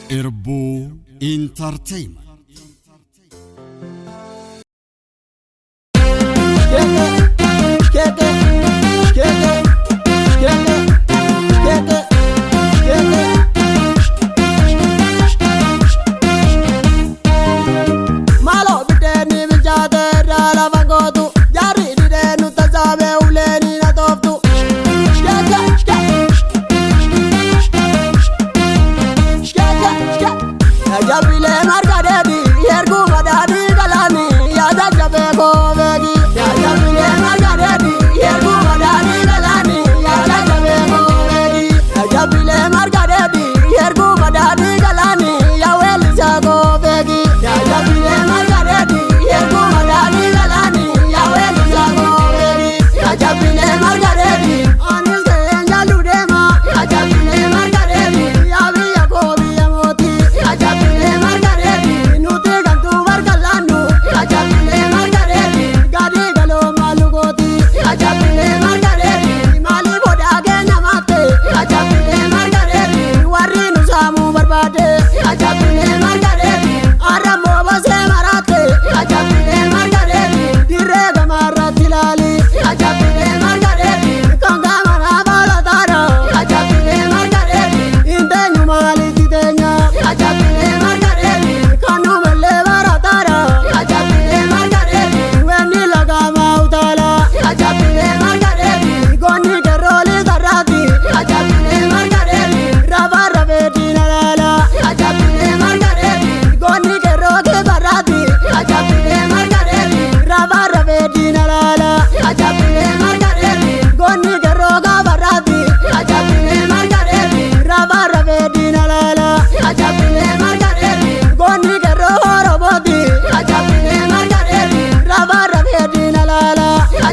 Irbuu Entertainment. Maaloo biddeenni bilchaate irraa lafa gootu jaarri didee nu tasaabee uleen hin atooftu. Jabbilee marga deebi erguu madaadii galaani yaada jabee koo beeki. Jabbilee marga deebi erguu madaadii galaani yaada jabee koo beeki. Jabbilee marga deebi erguu madaadii galaani yaa weellisaa koo beeki. Jabbilee marga deebi erguu madaadii galaani yaa weellisaa koo beeki. Jabbilee marga deebi anis ga'een jaallu deema. Jabbilee marga deebi yaa biyya koo biyya mootii. Jabbilee marga deebi nuti gamtuu marga laannu. Jabbilee marga deebi gadi galoo maalu gooti. Jabbilee marga deebi maaliif odaa keenya maatte. Jabbilee marga deebi warri nu saamuu barbaade. Jabbilee marga deebi arrammoo bosee maraatte. Jabbilee marga deebi dirree gamaarratti ilaali. Jabbilee marga deebi kan gaamanaa baala taana. Jabbilee marga deebi inteenyu maalitti teenya. Jabbilee marga deebi kan nu mallee barataadha. Jabbilee marga deebi wenni lagaamaa utaala. Jabbilee marga deebi goonni kerroolii sarraati. Jabbilee marga deebi rafa rafeetiin alaala. Jabbilee marga deebi goonni kerroo keebarraati. Jabbilee marga deebi rafa rafeetiin alaala. Jabbilee marga deebi goonni kerroo kaabarraati. Jabbilee marga deebi rafa rafeetiin alaala. Jabbilee marga deebi goonni kerroo horobooti. Jabbilee marga deebi rafa rafeetiin alaala.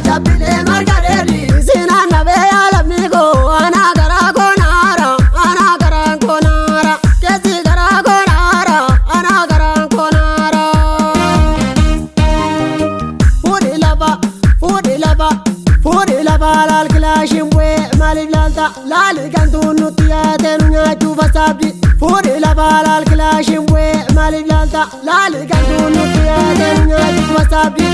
Jabbilee marga deebi sinaan nabee yaalamni koo anaa garaa koo naara anaa garaa koo naara keessi garaa koo naara anaa garaa koo naara. Fuudhi lafa fuudhi lafa fuudhi lafa laal kilaashiin bu'ee maaliif laalta laali gantuun nutti yaatee nu nyaachuu fasaabdi. Fuudhi lafa laal kilaashiin bu'ee maaliif laalta laali gantuun nutti yaatee nu nyaachuu fasaabdi.